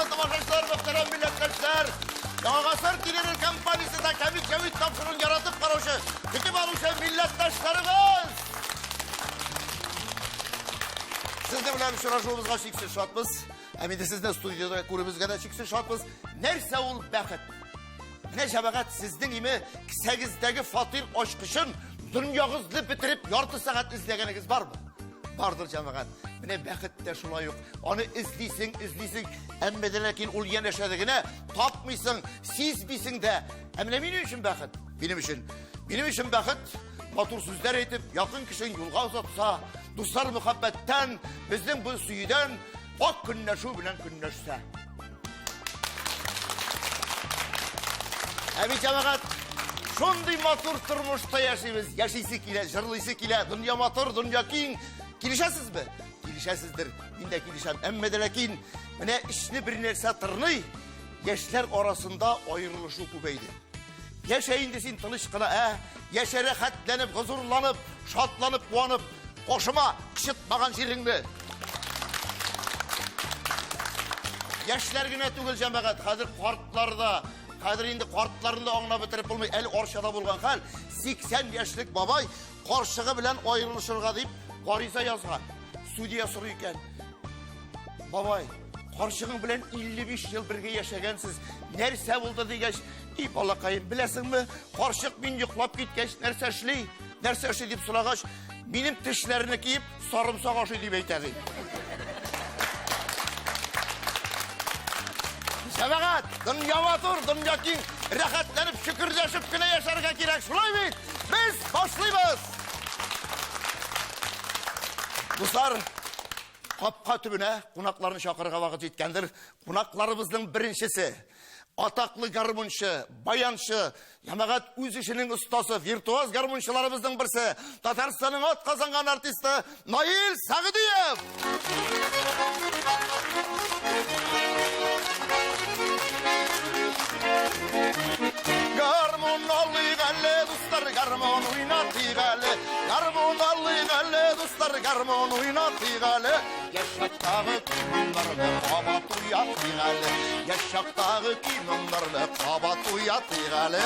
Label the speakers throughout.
Speaker 1: тамашачылар, мөхтәрәм милләттәшләр! Яңа гасыр телевизор компаниясендә Кәмит Җәвит тапшыруын яратып караучы, көтеп алучы милләттәшләребез! Сезнең белән очрашуыбызга чиксез шатбыз. Һәм инде сезне студиядә күрүебезгә дә чиксез шатбыз. Нәрсә ул бәхет? Менә җәмәгать, сезнең име кесәгездәге фатир ачкычын дөньягызны бетереп ярты сәгать эзләгәнегез бармы? Бардыр җәмәгать. Менә бәхет тә шулай ук. Аны эзлисең, эзлисең, әмма дә ләкин ул янәшәдә генә тапмыйсың, сизмисең дә. Ә менә минем өчен бәхет, минем өчен, минем өчен бәхет матур сүзләр әйтеп, якын кешең юлга озатса, дуслар мөхәббәттән, безнең бу сөюдән ак көнләшү белән көнләшсә. Ә бит җәмәгать, шундый матур тормышта яшибез. Яшисе килә, җырлыйсы килә. Дөнья матур, дөнья киң. Килешәсезме? Килешәсездер. Мин дә килешәм. Әмма дә ләкин менә эчне бер нәрсә тырный. Яшьләр арасында аерылышу күбәйде. Яшә инде син тыныч кына, ә? Яшә рәхәтләнеп, хозурланып, шатланып, куанып, кошыма кычытмаган җиреңне. Яшьләр генә түгел, җәмәгать, хәзер картлар да, хәзер инде картларны да аңлап бетереп булмый. Әле Арчада булган хәл, 80 яшьлек бабай карчыгы белән аерылышырга дип гариза язган. Судья сорый икән. Бабай, карчыгың белән 55 ел бергә яшәгәнсез, нәрсә булды дигәч, и балакаем, беләсеңме, карчык мин йоклап киткәч, нәрсә эшли? Нәрсә эшли дип сорагач, минем тешләрне киеп, сарымсак ашый дип әйтә ди. Җәмәгать, дөнья матур, дөнья киң, рәхәтләнеп, шөкердәшеп кенә яшәргә кирәк, шулай бит? Без башлыйбыз! Дуслар, Капка төбенә кунакларны чакырырга вакыт җиткәндер. Кунакларыбызның беренчесе, атаклы гармунчы, баянчы, җәмәгать үз эшенең остасы, виртуоз гармунчыларыбызның берсе, Татарстанның ат казанган артисты Наил Сәгъдиев! Гармун алыйк әле, дуслар, гармун уйнатыйк әле. Гармун алыйк әле, дуслар, гармун уйнатыйк әле. Яшь чактагы көй-моңнарны кабат уятыйк әле. Яшь чактагы көй-моңнарны кабат уятыйк әле.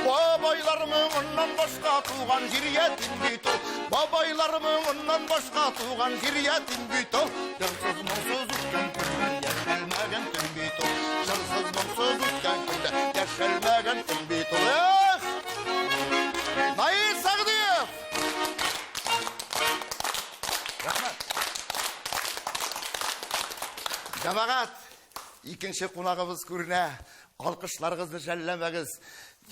Speaker 1: Бабайлар моңыннан башка туган җир ятим бит ул. Бабайлар моңыннан башка туган җир ятим бит ул. Җырсыз моңсыз үткән көннәр яшәлмәгән төн бит ул. Җырсыз моңсыз үткән көннәр яшәлмәгән төн бит ул. Эх! Наил Сәгъдиев! Рәхмәт. Җәмәгать, икенче кунагыбыз күренә. Алкышларыгызны жәлләмәгез.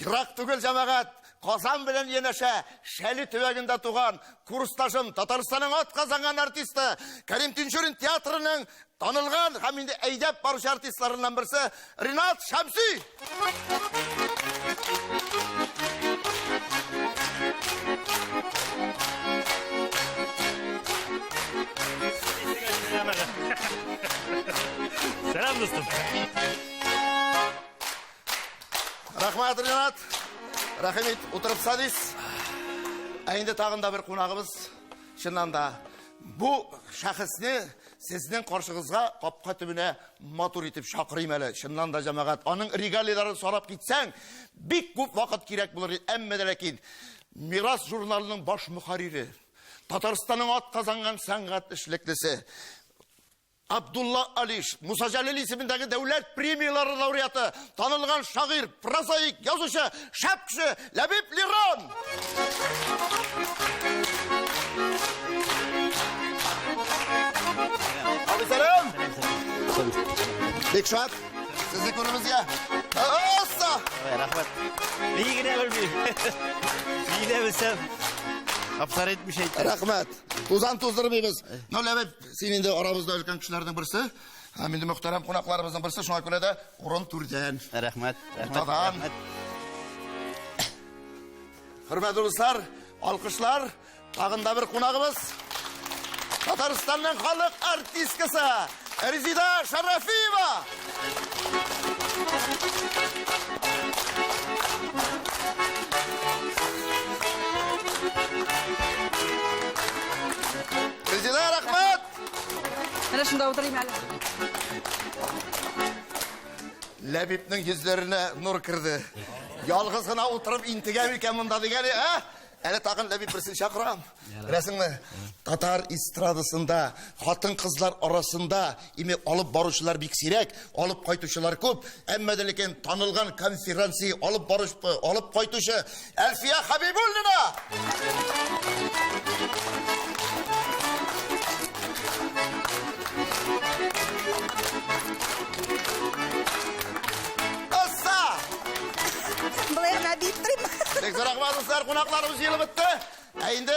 Speaker 1: Ерак түгел, җәмәгать, Казан белән янәшә Шәле төбәгендә туган курсташым, Татарстанның ат казанган артисты, Кәрим Тинчурин театрының танылган һәм инде әйдәп баручы артистларыннан берсе Ринат Шәмси.
Speaker 2: Сәлам, дустым.
Speaker 1: Рәхмәт, Ринат. Рәхим ит, утырып садис. Ә инде тагын да бер кунагыбыз. Чыннан да, бу шәхесне сезнең каршыгызга капка төбенә матур итеп чакырыйм әле. Чыннан да, җәмәгать, аның регалияләрен сорап китсәң, бик күп вакыт кирәк булыр. Әмма дә ләкин Мирас журналының баш мөхәррире, Татарстанның ат казанган сәнгать эшлеклесе, Абдулла Алиш, Муса Җәлил исемендәге дәүләт премияләре лауреаты, танылган шагыйрь, прозаик, язучы, шәп кеше Ләбиб Лерон! Абый, сәлам! Бик шат сезне күрүебезгә. Асса!
Speaker 2: Рәхмәт. Ни генә белмим. Ни генә белсәм, абсар итмеш әйтә.
Speaker 1: Рәхмәт. Тузан туздырмыйбыз. Ну, Ләбиб, Син инде арабызда өлкән кешеләрнең берсе, һәм инде мөхтәрәм кунакларыбызның берсе, шуңа күрә дә урын түрдән.
Speaker 2: Рәхмәт, рәхмәт.
Speaker 1: Уртадан. Хөрмәтле дуслар, алкышлар, тагын да бер кунагыбыз. Татарстанның халык артисткасы Резида Шарафиева. Резеда, рәхмәт!
Speaker 3: Менә шунда утырыйм әле.
Speaker 1: Ләбибнең йөзләренә нур керде. Ялгыз гына утырып интегәм икән монда дигән, ә? Әле тагын Ләбиб берсен чакырам. Беләсеңме, татар эстрадасында хатын-кызлар арасында име алып баручылар бик сирәк, алып кайтучылар күп. Әмма дә ләкин танылган конференция алып барыш, алып кайтучы Әлфия Хәбибуллина! Асса!
Speaker 4: Болай гына биеп торыйм.
Speaker 1: Бик зур рәхмәт, дуслар, кунакларыбыз җыелып бетте. Ә инде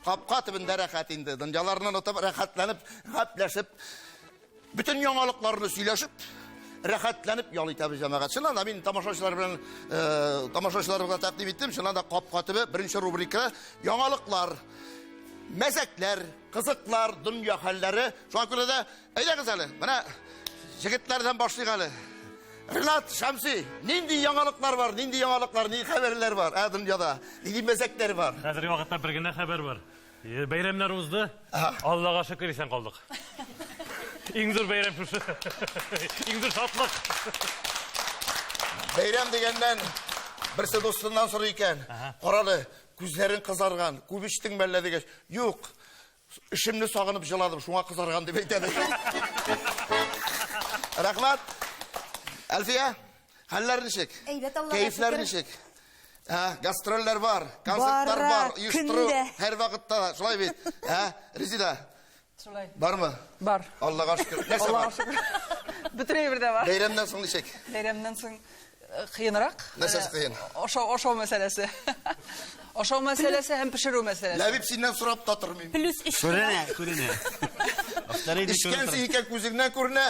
Speaker 1: капка төбендә рәхәт инде. Дөньяларны онытып, рәхәтләнеп, гәпләшеп, бөтен яңалыкларны сөйләшеп, рәхәтләнеп ял итәбез җәмәгать. Чыннан да мин тамашачылар белән э, тамашачыларга тәкъдим иттем. Чыннан да капка төбе беренче рубрика яңалыклар, мәзәкләр, кызыклар, дөнья хәлләре. Шуңа күрә дә әйдәгез әле. Менә җегетләрдән башлыйк әле. Ренат Шәмси, нинди яңалыклар бар, нинди яңалыклар, нинди хәбәрләр бар, ә дөньяда, нинди мәзәкләр бар?
Speaker 5: Хәзерге вакытта бер генә хәбәр бар. Э, бәйрәмнәр узды. Аллага шөкер, исән калдык. Иң зур бәйрәм шушы. Иң зур шатлык.
Speaker 1: Бәйрәм дигәннән берсе дустыннан сорый икән. Карале, күзләрең кызарган, күп эчтеңме әллә дигәч, юк, эшемне сагынып җыладым, шуңа кызарган дип әйтә. Рәхмәт. Әлфия, хәлләр ничек?
Speaker 4: Әйбәт, Аллага
Speaker 1: Кәефләр
Speaker 4: шөкер.
Speaker 1: ничек? Ә, гастрольләр бар, концертлар
Speaker 4: Бара,
Speaker 1: бар, оештыру
Speaker 4: көндә.
Speaker 1: һәрвакытта да, шулай бит. Ә, Резида,
Speaker 3: Шулай.
Speaker 1: бармы?
Speaker 3: Бар.
Speaker 1: Аллага шөкер. Нәрсә
Speaker 3: Аллага
Speaker 1: бар?
Speaker 3: шөкер. Бөтен әйбер дә бар.
Speaker 1: Бәйрәмнән соң ничек?
Speaker 3: Бәйрәмнән соң э, кыенрак.
Speaker 1: Нәрсәсе кыен?
Speaker 3: Ашау, ашау мәсьәләсе. Ашау мәсьәләсе һәм пешерү мәсьәләсе.
Speaker 1: Ләбиб синнән сорап та тормыйм.
Speaker 4: Плюс өч.
Speaker 2: Күренә, күренә. Авторитет
Speaker 1: Эчкәнсең икән күзеңнән күренә,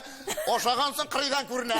Speaker 1: ашагансың кырыйдан күренә.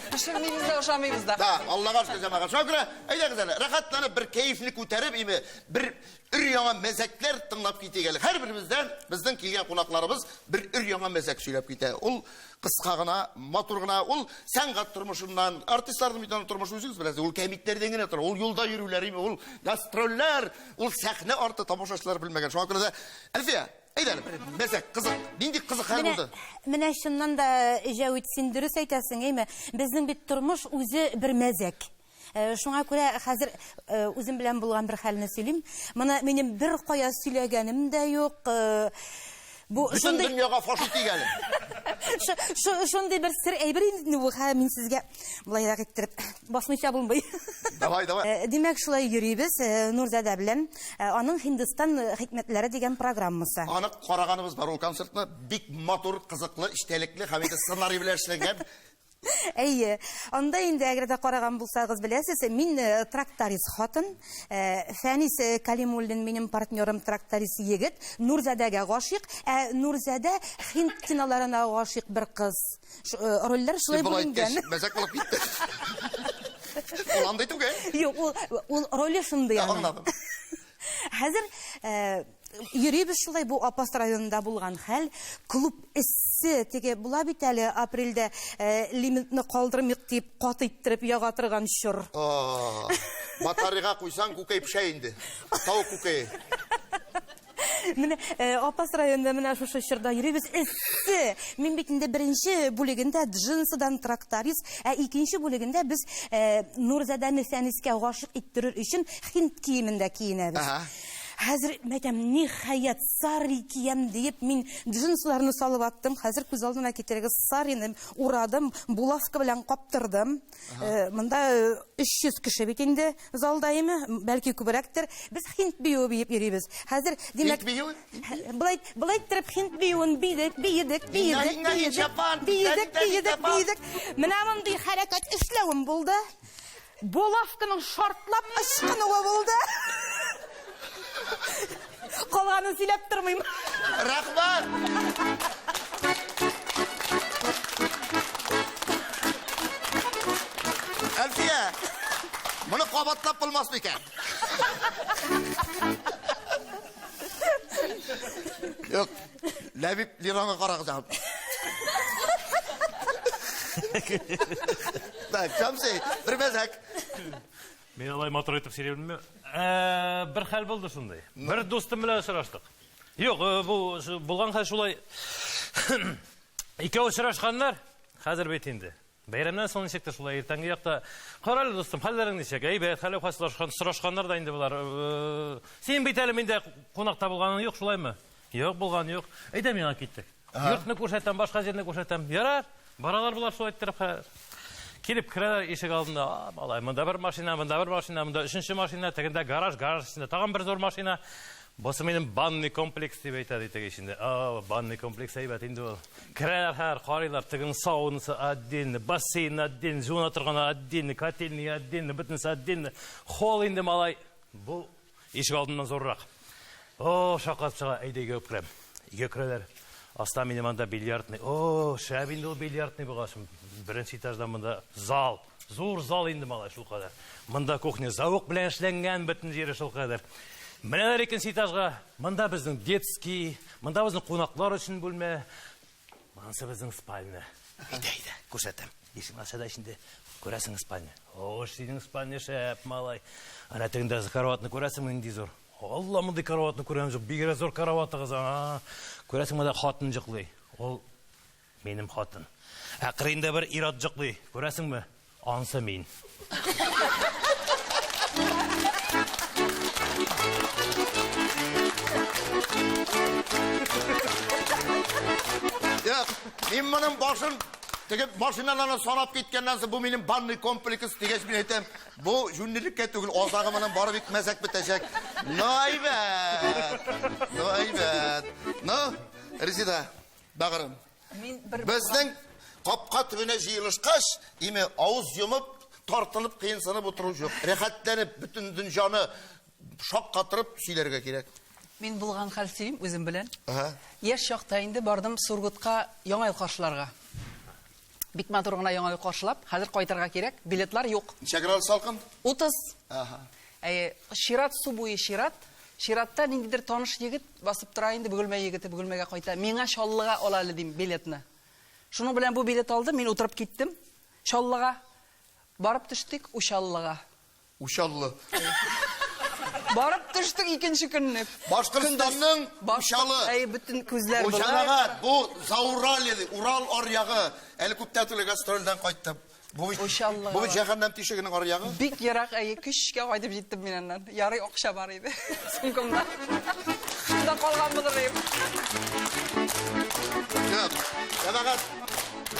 Speaker 3: Пешермибез дә, ашамыйбыз да.
Speaker 1: Да, Аллага шөкер җәмәгать. Шуңа күрә, әйдәгез әле, рәхәтләнеп бер кәефне күтәреп, име, бер өр яңа мәзәкләр тыңлап китик әле. Һәрберебездән безнең килгән кунакларыбыз бер өр яңа мәзәк сөйләп китә. Ул кыска гына, матур гына, ул сәнгать тормышыннан, артистларның бит аның тормышы үзегез беләсез, ул кәмитләрдән генә тора, ул юлда йөрүләр, име, ул гастрольләр, ул сәхнә арты тамашачылар белмәгән. Шуңа күрә дә, Әлфия, әйдә әле, бер мәзәк, кызык, нинди кызык хәл
Speaker 4: Менә,
Speaker 1: булды?
Speaker 4: менә чыннан да, Җәвит, син дөрес әйтәсең, әйме? Безнең бит тормыш үзе бер мәзәк. Шуңа күрә хәзер үзем белән булган бер хәлне сөйлим. Моны минем бер кая сөйләгәнем дә юк. Бу
Speaker 1: Бөтен
Speaker 4: шундый
Speaker 1: дөньяга фаш итик әле.
Speaker 4: Шундый бер сер әйбер инде бу, хә, мин сезгә былайрак иттереп басмыйча булмый.
Speaker 1: Давай, давай.
Speaker 4: Димәк, шулай йөрибез Нурзадә белән. Аның Һиндстан хикмәтләре дигән программасы.
Speaker 1: Аны караганыбыз бар ул концертны, бик матур, кызыклы, эчтәлекле һәм инде сценарий белән эшләнгән.
Speaker 4: Әйе, анда инде әгәр дә караган булсагыз беләсез, мин тракторист хатын, Фәнис Калимуллин минем партнерым тракторист егет, Нурзадәгә гашыйк, ә Нурзадә һинд киноларына гашыйк бер кыз. Рольләр шулай бүленгән.
Speaker 1: Мәзәк булып китте. Ул андый түгел.
Speaker 4: Юк, ул роле шундый аның.
Speaker 1: Аңладым.
Speaker 4: Хәзер йөрибез шулай, бу Апас районында булган хәл, клуб эссе, теге була бит әле апрельдә лимитны калдырмыйк дип каты иттереп яга торган чор.
Speaker 1: Батарейга куйсаң, күкәй пешә инде. Тавык күкәе.
Speaker 4: Менә Апас районында менә шушы чорда йөрибез. Эссе. Мин бит инде беренче бүлегендә джинсыдан тракторист, ә икенче бүлегендә без Нурзадәне Фәнискә гашык иттерер өчен һинд киемендә киенәбез. Хәзер мәйтәм, ниһаять, сари киям диеп, мин джинсыларны салып аттым. Хәзер күз алдына китерегез, сарины урадым, булавка белән каптырдым. Монда 300 кеше бит инде залда име, бәлки күбрәктер. Без һинд биюе биеп йөрибез. Хәзер, димәк,
Speaker 1: Һинд биюе?
Speaker 4: Былай, былай иттереп һинд биюен бидек, биедек, биедек, биедек, биедек, биедек, биедек. Менә мондый хәрәкәт эшләвем булды. Булавканың шартлап ычкынуы булды. Калганын сөйләп тормыйм.
Speaker 1: Рәхмәт! Әлфия, моны кабатлап булмас микән? Юк, Ләбиб Лиранга карагыз әле. Так, Шәмси, бер мәзәк.
Speaker 5: Мин алай матур итеп сөйли белмим. Бер хәл булды шундый. Бер дустым белән очраштык. Юк, бу булган хәл шулай. Икәү очрашканнар, хәзер бит инде. Бәйрәмнән соң ничек тә шулай иртәнге якта. Кара әле, дустым, хәлләрең ничек? Әйбәт, хәл әхвәл сорашканнар да инде болар. Э, син бит әле миндә кунакта булганың юк, шулаймы? Юк, булган юк. Әйдә миңа киттек. Йортны күрсәтәм, башка җирне күрсәтәм. Ярар, баралар болар шулай иттереп хәзер. Килеп керәләр ишек алдына, а, малай, монда бер машина, монда бер машина, монда өченче машина, тегендә гараж, гараж эчендә тагын бер зур машина. Бусы минем банный комплекс дип әйтә ди теге эчендә. А, банный комплекс әйбәт инде ул. Керәләр хәзер, карыйлар, тегенең саунасы отдельно, бассейн отдельно, жуына торганы отдельно, котельный отдельно, бөтенесе отдельно. Холл инде, малай, бу ишек алдыннан зуррак. О, шаккатып чыга, әйдә өйгә үк керәм. Өйгә керәләр. Аста минем анда бильярдный. О, шәп инде ул бильярдный булгач. Беренче этажда монда зал. Зур зал инде, малай, шул кадәр. Монда кухня зәвык белән эшләнгән, бөтен җире шул кадәр. Менәләр икенче этажга. Монда безнең детский, монда безнең кунаклар өчен бүлмә. Монысы безнең спальня. Әйдә, әйдә, күрсәтәм. Ишек ача да эчендә күрәсең спальня. О, синең спальня шәп, малай. Әнә тегендә караватны күрәсеңме, нинди зур. Алла, мондый караватны күргән юк. Бигрәк зур караватыгыз, а. Күрәсеңме, монда хатын йоклый. Ул минем хатын. Ә кырыенда бер ир-ат йоклый. Күрәсеңме? Ансы мин.
Speaker 1: Юк, мин моның башын теге машиналарны санап киткәннән соң бу минем банный комплекс дигәч мин әйтәм, бу җүнлелеккә түгел, азагы моның бары бик мәзәк бетәчәк. Ну әйбәт. Ну әйбәт. Ну, Резида, бәгырем.
Speaker 3: Мин бер
Speaker 1: Безнең капка төбенә җыелышкач, име авыз йомып, тартынып, кыенсынып утыру юк. Рәхәтләнеп, бөтен дөньяны шаккатырып сөйләргә кирәк.
Speaker 3: Мин булган хәл сөйлим үзем белән.
Speaker 1: Ага.
Speaker 3: Яшь чакта инде бардым Сургутка Яңа ел каршыларга. Бик матур гына Яңа ел каршылап, хәзер кайтырга кирәк, билетлар юк.
Speaker 1: Ничә градус салкын?
Speaker 3: 30.
Speaker 1: Ага.
Speaker 3: Әйе, чират су буе чират. Чиратта ниндидер таныш егет басып тора инде, Бөгелмә егете Бөгелмәгә кайта. Миңа Чаллыга ал әле дим билетны. Шуның белән бу билет алды, мин утырып киттем Чаллыга. Барып төштек Учаллыга.
Speaker 1: Учаллы.
Speaker 3: Барып төштек икенче көнне.
Speaker 1: Башкортстанның Учалы.
Speaker 3: Әй, бөтен күзләр
Speaker 1: Бу җәмәгать, бу Зауралье, Урал аръягы. Әле күптән түгел гастрольдән кайттым. Бу бит
Speaker 3: Учаллыга.
Speaker 1: Бу бит җәһәннәм тишегенең аръягы.
Speaker 3: Бик ерак, әйе, көчкә кайтып җиттем мин аннан. Ярый акча бар иде сумкамда. Шунда калган булыр идем.
Speaker 1: Юк, җәмәгать,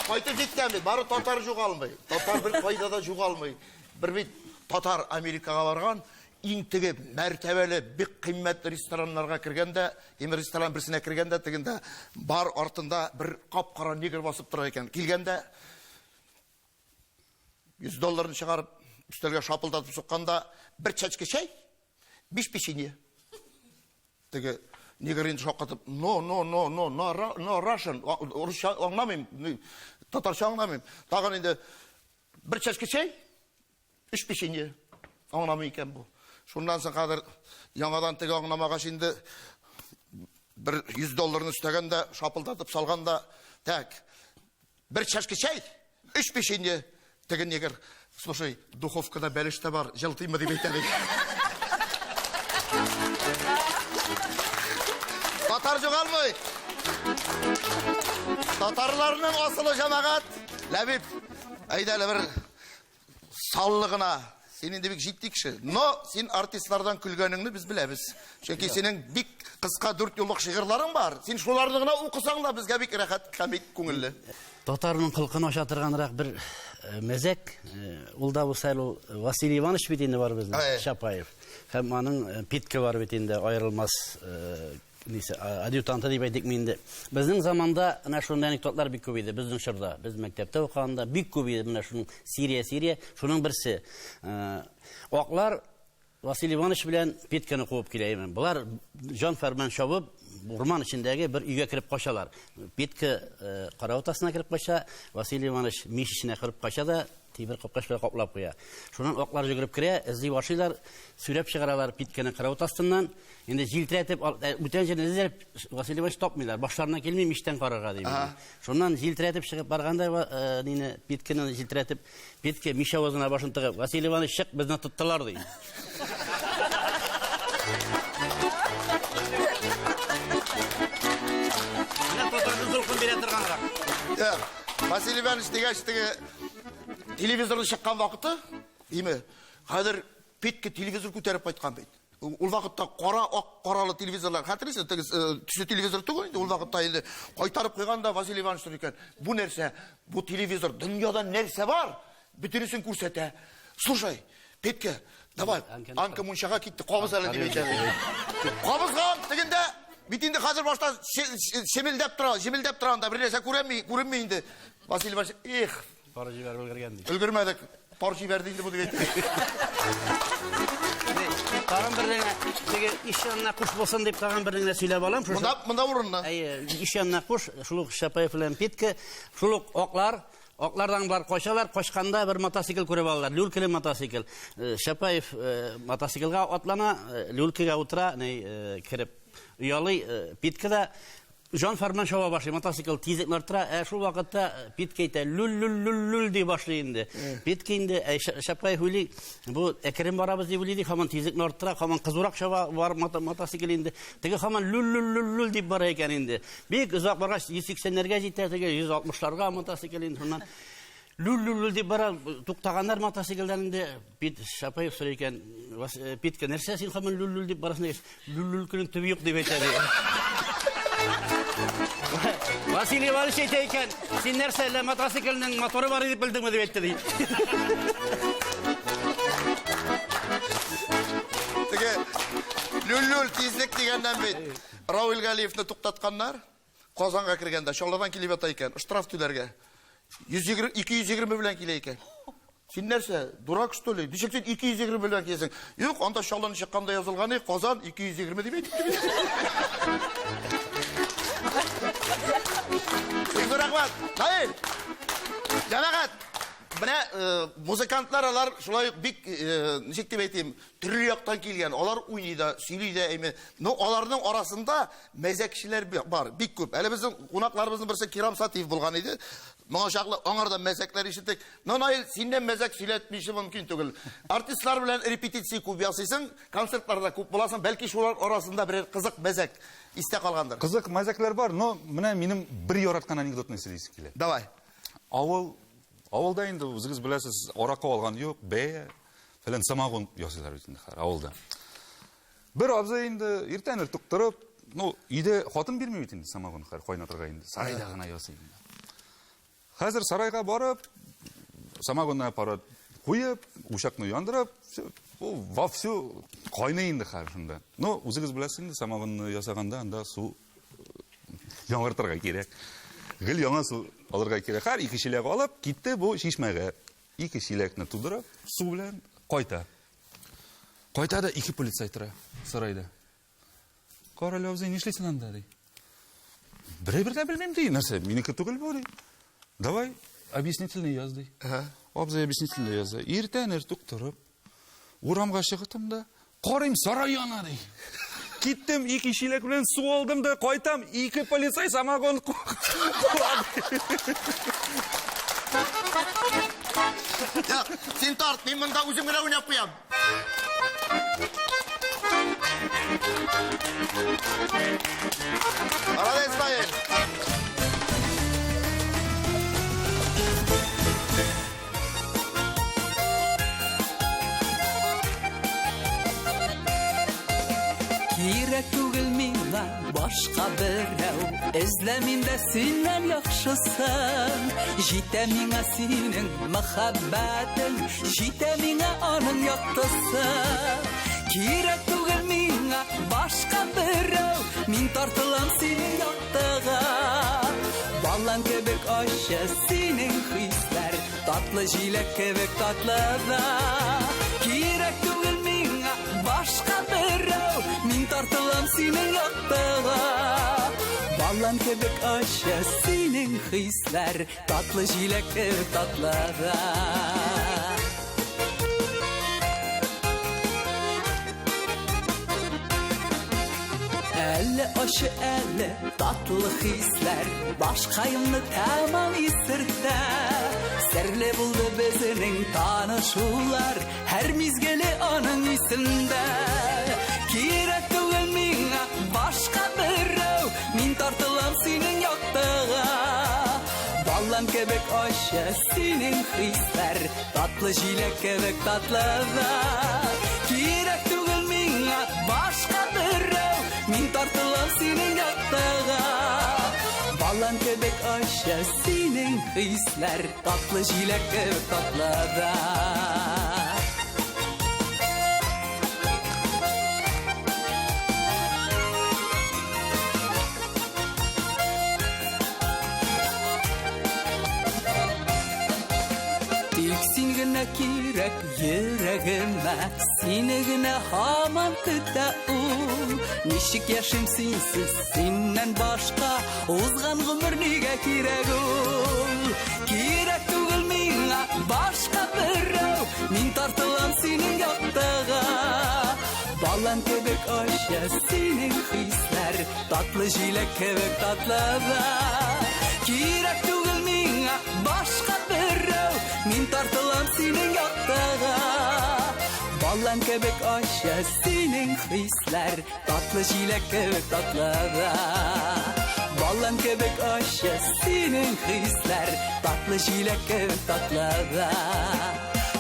Speaker 1: кайтып җиткән бит, бары татар югалмый. Татар бер кайда да югалмый. Бер бит татар Америкага барган, иң теге мәртәбәле, бик кыйммәтле рестораннарга кергәндә, иң ресторан берсенә кергәндә, тегендә бар артында бер кап-кара негр басып тора икән. Килгәндә 100 долларын чыгарып, өстәлгә шапылдатып сукканда, бер чәчке чәй, биш печенье. Теге негр инде шаккатып, но, но, но, но, но, но, Russian, урысча аңламыйм, татарча аңламыйм. Тагын инде бер чәшке чәй, өч печенье. Аңламый икән бу. Шуннан соң хәзер яңадан теге аңламагач инде бер 100 долларны өстәгән дә, шапылдатып салган да, так, бер чашка чәй, өч печенье. Теге негр, слушай, духовкада бәлеш тә бар, җылтыймы дип әйтә ди. Татар югалмый. Татарларның асылы җәмәгать. Ләбиб, әйдә әле бер саллы гына. Син инде бик җитди кеше. Но син артистлардан көлгәнеңне без беләбез. Чөнки синең бик кыска дүрт юллык шигырьләрең бар. Син шуларны гына укысаң да безгә бик рәхәт һәм бик күңелле.
Speaker 2: Татарның холкын ача торганрак бер э, мәзәк, э, ул да булса әле ул Василий Иванович бит инде бар безнең, Чапаев. Һәм аның э, Питка бар бит инде аерылмас Нисе, адъютанты дип әйтикме инде. Безнең заманда менә шундый анекдотлар бик күп иде, безнең чорда. Без мәктәптә укыганда бик күп иде менә шуның Сирия, Сирия, шуның берсе. Аклар Василий Иванович белән Петканы куып килә име. Болар җан фәрман чабып, урман эчендәге бер өйгә кереп качалар. Петка карават астына кереп кача, Василий Иванович мич эченә кереп кача да тимер капкач белән каплап куя. Шуннан аклар йөгереп керә, эзли башлыйлар, сөйрәп чыгаралар Питкәне карават астыннан. Инде җилтерәтеп, бүтән җирне эзләп, Василий Иванович тапмыйлар. Башларына килми, мичтән карарга дип. Шуннан җилтерәтеп чыгып барганда, нине, Питкәне җилтерәтеп, Питкә мич авызына башын тыгып, Василий Иванович, чык, безне тоттылар, ди. Менә татарның холкын бирә торганрак.
Speaker 1: Василий Иванович дигәч, теге телевизорның чыккан вакыты, име, хәзер Петька телевизор күтәреп кайткан бит. Ул вакытта кара, ак каралы телевизорлар, хәтерлисез, теге төсле телевизор түгел инде, ул вакытта инде кайтарып куйган да Василий Иванович тор икән. Бу нәрсә, бу телевизор, дөньяда нәрсә бар, бөтенесен күрсәтә. Слушай, Петька, давай, Анка мунчага китте, кабыз әле дип әйтә. Кабызган, тегендә бит инде хәзер башта чемелдәп тора, җемелдәп тора анда, бер нәрсә күренми, күренми инде. Василий Иванович, эх,
Speaker 2: Пар җибәреп өлгергән ди.
Speaker 1: Өлгермәдек. Пар җибәрде инде бу дип әйтте.
Speaker 2: Тагын бер генә теге иш янына куш булсын дип тагын бер генә сөйләп алам.
Speaker 1: Монда монда урынны.
Speaker 2: Әйе, иш янына куш, шул ук Шапаев белән Питка, шул ук аклар, аклардан бар качалар, качканда бер мотоцикл күреп алалар, люлькалы мотоцикл. Шапаев мотоциклга атлана, люлькага утыра, ни кереп оялый, Питка да Жан фәрман чаба башлый, мотоцикл тизлекне арттыра, ә шул вакытта Питка әйтә, люл-люл-люл-люл ди башлый инде. Питка инде, ә Шапкаев уйлый, бу әкрен барабыз дип уйлый, ди, һаман тизлекне арттыра, һаман кызурак чаба бар мотоцикл инде. Теге һаман люл-люл-люл-люл дип бара икән инде. Бик озак баргач, 180-ләргә җитә, теге 160-ларга мотоцикл инде. Шуннан люл-люл-люл дип бара, туктаганнар мотоциклдан инде. Пит Шапаев сорый икән, Питка, нәрсә син һаман люл-люл дип барасың дигәч, люл-люл көнең төбе юк дип әйтә ди. Василий Иванович әйтә икән, син нәрсә, әллә мотоциклның моторы бар дип белдеңме дип әйтте ди.
Speaker 1: Теге люл-люл тизлек дигәннән бит. Равил Галиевны туктатканнар. Казанга кергәндә Чаллыдан килеп ята икән, штраф түләргә. 120, 220 белән килә икән. Син нәрсә, дурак что ли? Ничек син 220 белән киләсең? Юк, анда Чаллыны чыкканда язылган, Казан 220 дип әйтеп. Бик зур рәхмәт. Наил! Җәмәгать, менә музыкантлар алар шулай ук бик, ничек дип әйтим, төрле яктан килгән. Алар уйный да, сөйли дә, әйме. Но аларның арасында мәзәкчеләр бар, бик күп. Әле безнең кунакларыбызның берсе Кирам Сатиев булган иде. Моңа чаклы аңардан мәзәкләр ишеттек. Но, Наил, синнән мәзәк сөйләтмичә мөмкин түгел. Артистлар белән репетиция күп ясыйсың, концертларда күп буласың, бәлки шулар арасында берәр кызык мәзәк истә калгандыр.
Speaker 6: Кызык мәзәкләр бар, но менә минем бер яраткан анекдотны сөйлисе килә.
Speaker 1: Давай.
Speaker 6: Авыл, авылда инде үзегез беләсез, аракы алган юк, бәя, фәлән самогон ясыйлар бит инде хәзер авылда. Бер абзый инде иртән иртүк торып, ну, өйдә хатын бирми бит инде самогон хәзер кайнатырга инде, сарайда гына ясый инде. Хәзер сарайга барып, самогонный аппарат куеп, учакны яндырып, всё, ул вовсю кайный инде хәзер шунда. Ну, үзегез беләсез инде, самогонны ясаганда анда су яңартырга кирәк. Гел яңа су алырга кирәк. Һәр ике чиләк алып, китте бу чишмәгә. Ике чиләкне тудырып, су белән кайта. Кайта да ике полицай тора сарайда. Кара әле, абзый, нишлисең анда, ди. Берәй бер дә белмим, ди. Нәрсә, минеке түгел бу, ди. Давай, объяснительный яз, ди. Абзый объяснительный яза. Иртән иртүк торып, урамга чыгытым да, карыйм, сарай яна, ди. Киттем, ике чиләк белән су алдым да, кайтам, ике полицай самогон куа.
Speaker 1: Я, син тарт, мин монда үзем генә уйнап куям. Молодец, Наиль.
Speaker 3: Кирәк түгел миңа башка берәү, эзләмим дә синнән яхшысын. Җитә миңа синең мәхәббәтең, җитә миңа аның яктысы. Кирәк түгел миңа башка берәү, мин тартылам синең яктыга. Балан кебек ачы синең хисләр, татлы җиләк кебек татлы да. Кирәк түгел миңа башка берәү, мин тартылам синең яктыга. Балан кебек ачы синең хисләр, татлы җиләк кебек татлы да. Әле ачы, әле татлы хисләр, башкаемны тәмам исертә. Серле булды безнең танышулар, һәр мизгеле аның исендә. Кирәк түгел миңа башка берәү, мин тартылам
Speaker 7: Балан кебек ачы синең хисләр, татлы җиләк кебек татлы да. Кирәк түгел миңа башка берәү, мин тартылам синең яктыга. Балан кебек ачы синең хисләр, татлы җиләк кебек татлы да. Тик син генә кирәк йөрәгемә, сине генә һаман көтә ул. Ничек яшим синсез, синнән башка, узган гомер нигә кирәк ул? Кирәк түгел миңа башка берәү, мин тартылам синең яктыга. Балан кебек ачы синең хисләр, татлы җиләк кебек татлы да. Кирәк түгел миңа башка берәү, мин тартылам синең яктыга. Балан кебек ачы синең хисләр, татлы җиләк кебек татлы да. Балан кебек ачы синең хисләр, татлы җиләк кебек татлы да.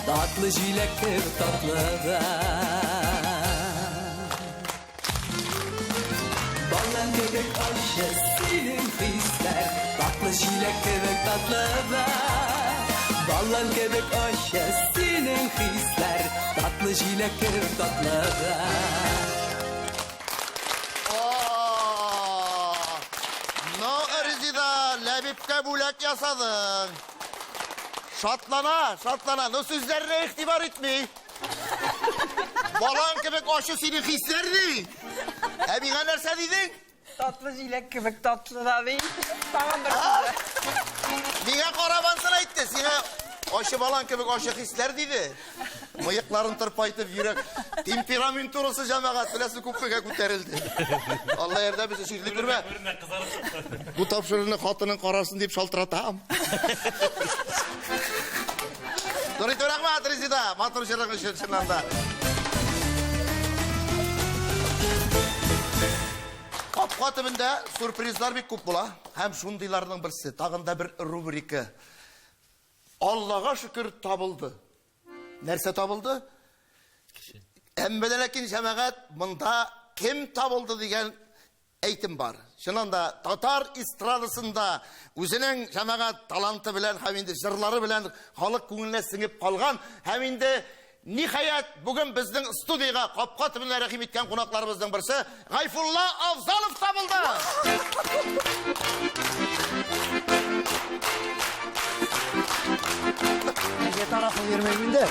Speaker 7: Татлы җиләк кебек татлы да. Балан кебек ачы синең хисләр, татлы җиләк кебек татлы да. Балан кебек ачы синең хисләр, татлы җиләк кебек татлы да.
Speaker 1: Но, Резида, Ләбибкә бүләк ясадың. Шатлана, шатлана, но сүзләренә игътибар итми. Балан кебек ачы синең хисләр ди. Ә миңа нәрсә дидең?
Speaker 3: Татлы җиләк кебек татлы да ди. Тагын бер сүз.
Speaker 1: Миңа карабансын әйтте, сиңа ачы балан кебек ачы хисләр диде. Мыекларын тырпайтып йөрәк темпераментурасы җәмәгать беләсе күпмегә күтәрелде. Алла ярдәм итсен, шикле күрмә. Бу тапшыруны хатының карасын дип шалтыратам. Зур итеп рәхмәт, Резида, матур җырың өчен чыннан да. Капка төбендә сюрпризлар бик күп була. Һәм шундыйларның берсе, тагын да бер рубрика. Аллага шөкер табылды. Нәрсә табылды? Әмма дә ләкин җәмәгать монда кем табылды дигән әйтем бар. Чыннан да татар эстрадасында үзенең җәмәгать таланты белән һәм инде җырлары белән халык күңеленә сеңеп калган һәм инде ниһаять бүген безнең студиягә капка төбенә рәхим иткән кунакларыбызның берсе Гайфулла Афзалов табылды.
Speaker 8: Нигә тарафын йөрмим инде?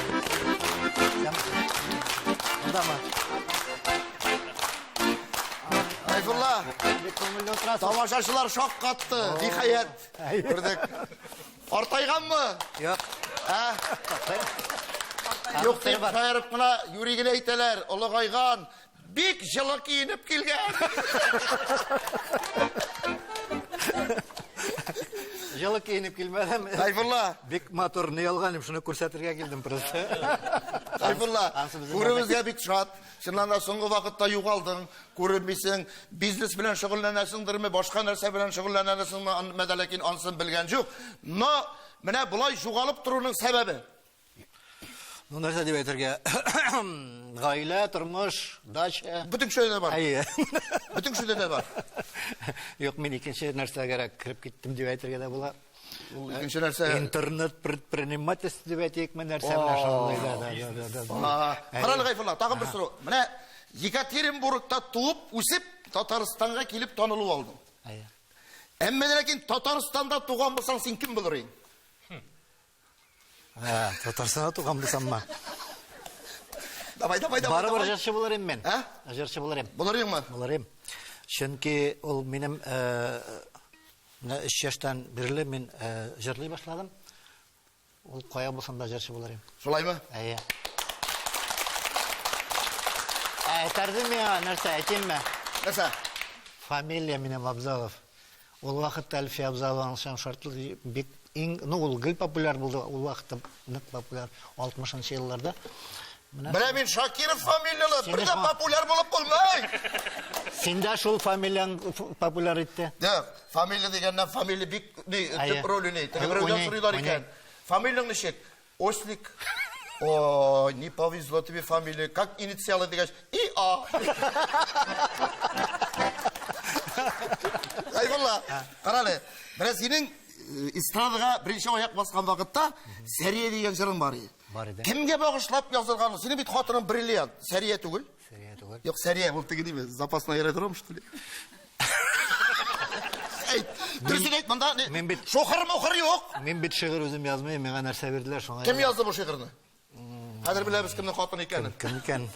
Speaker 8: Монда
Speaker 1: Гайфулла,
Speaker 8: Бик күңелле утырасың.
Speaker 1: тамашачылар шаккатты. Ниһаять, күрдек. Картайганмы?
Speaker 8: Юк.
Speaker 1: Ә? Юк дип шаярып кына юри генә әйтәләр, олыгайган, бик җылы киенеп килгән.
Speaker 8: Җылы киенеп килмәдем.
Speaker 1: Гайфулла.
Speaker 8: Бик матур ни алганым, шуны күрсәтергә килдем просто.
Speaker 1: Гайфулла,
Speaker 8: Ансы безнең
Speaker 1: күрүебезгә бик шат. Чыннан да соңгы вакытта югалдың, күренмисең, бизнес белән шөгыльләнәсеңдерме, башка нәрсә белән шөгыльләнәсеңме, әмма дә ләкин ансын белгән юк. Но менә болай югалып торуның сәбәбе.
Speaker 8: Ну, нәрсә дип әйтергә? Гаилә, тормыш, дача.
Speaker 1: Бөтен кешедә дә бар.
Speaker 8: Әйе.
Speaker 1: Бөтен кешедә дә бар.
Speaker 8: Юк, мин икенче нәрсәгәрәк кереп киттем дип әйтергә дә була.
Speaker 1: Ул икенче нәрсә.
Speaker 8: Интернет предпринимательство дип әйтикме, нәрсә менә шундый, да, да, да, да, да.
Speaker 1: Карале, Гайфулла, тагын бер сорау. Менә Екатеринбургта туып, үсеп, Татарстанга килеп танылу алдың.
Speaker 8: Әйе.
Speaker 1: Әмма ләкин Татарстанда туган булсаң, син кем булыр идең?
Speaker 8: Ә, Татарстанда туган булсаммы?
Speaker 1: Давай, давай, давай.
Speaker 8: Барыбер җырчы булыр идем мин.
Speaker 1: Ә?
Speaker 8: Җырчы булыр идем.
Speaker 1: Булыр идеңме?
Speaker 8: Булыр идем. Чөнки ул минем менә 3 яшьтән бирле мин җырлый башладым. Ул кая булсам да җырчы булыр идем.
Speaker 1: Шулаймы?
Speaker 8: Әйе. Ә, әйтәрде миңа нәрсә, әйтимме?
Speaker 1: Нәрсә?
Speaker 8: Фамилия минем Абзалов. Ул вакытта Әлфия Абзалованың шан шартлы бик иң, ну, ул гел популяр булды, ул вакытта нык популяр, 60 елларда.
Speaker 1: Менә мин Шакиров фамилияле, бер дә популяр булып булмый.
Speaker 8: Син дә шул фамилияң популяр итте.
Speaker 1: Юк, фамилия дигәннән фамилия бик ни, төп роль уйный. Теге берәүдән сорыйлар икән. Фамилияң ничек? Ослик. Ой, не повезло тебе фамилия. Как инициалы дигәч, И А. Гайфулла, карале, менә синең эстрадага беренче аяк баскан вакытта Сәрия дигән җырың бар иде.
Speaker 8: Бар иде.
Speaker 1: Кемгә багышлап язылган ул? Синең бит хатының бриллиант, Сәрия түгел.
Speaker 8: Сәрия түгел.
Speaker 1: Юк, Сәрия, ул теге ниме, запасной аэродром, что ли? Әйт, дөресен әйт, монда не?
Speaker 8: Мин бит-
Speaker 1: Шохыр-мохыр юк.
Speaker 8: Мин бит шигырь үзем язмыйм, миңа нәрсә бирделәр, шуңа.
Speaker 1: Кем язды бу шигырьне? Хәзер беләбез кемнең хатыны икәнен.
Speaker 8: Кем икән?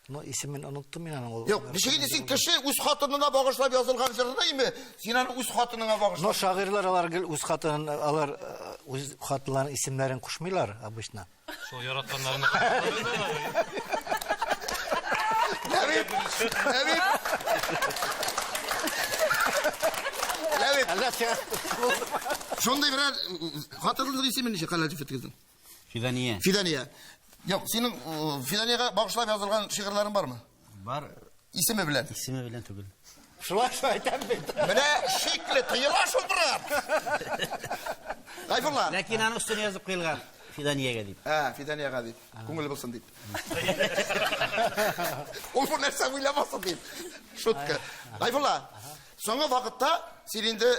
Speaker 8: Ну, исемен оныттым мин аның ул.
Speaker 1: Юк, ничек инде син кеше үз хатынына багышлап язылган җырны име? Син аны үз хатыныңа багышлап.
Speaker 8: Но шагыйрьләр алар гел үз хатынын, алар э, үз хатыннарының исемнәрен кушмыйлар обычно.
Speaker 5: Шул яратканнарны.
Speaker 1: Ләбиб! Ләбиб! Ләбиб!
Speaker 8: Әллә сиңа
Speaker 1: Шундый берәр хатынның исеме ничек хәләл җефетегезнең?
Speaker 2: Фидания.
Speaker 1: Фидания. Юк, синең Фиданиягә багышлап язылган шигырьләрең бармы?
Speaker 2: Бар.
Speaker 1: Исеме белән.
Speaker 2: Исеме белән түгел.
Speaker 8: Шулай шулай әйтәм бит.
Speaker 1: Менә шикле тыела шул брат. Гайфулла.
Speaker 2: Ләкин аның өстенә язып куелган Фиданиягә дип.
Speaker 1: Ә, Фиданиягә дип. Күңеле булсын дип. Ул бу нәрсә уйламасын дип. Шутка. Гайфулла, соңгы вакытта син инде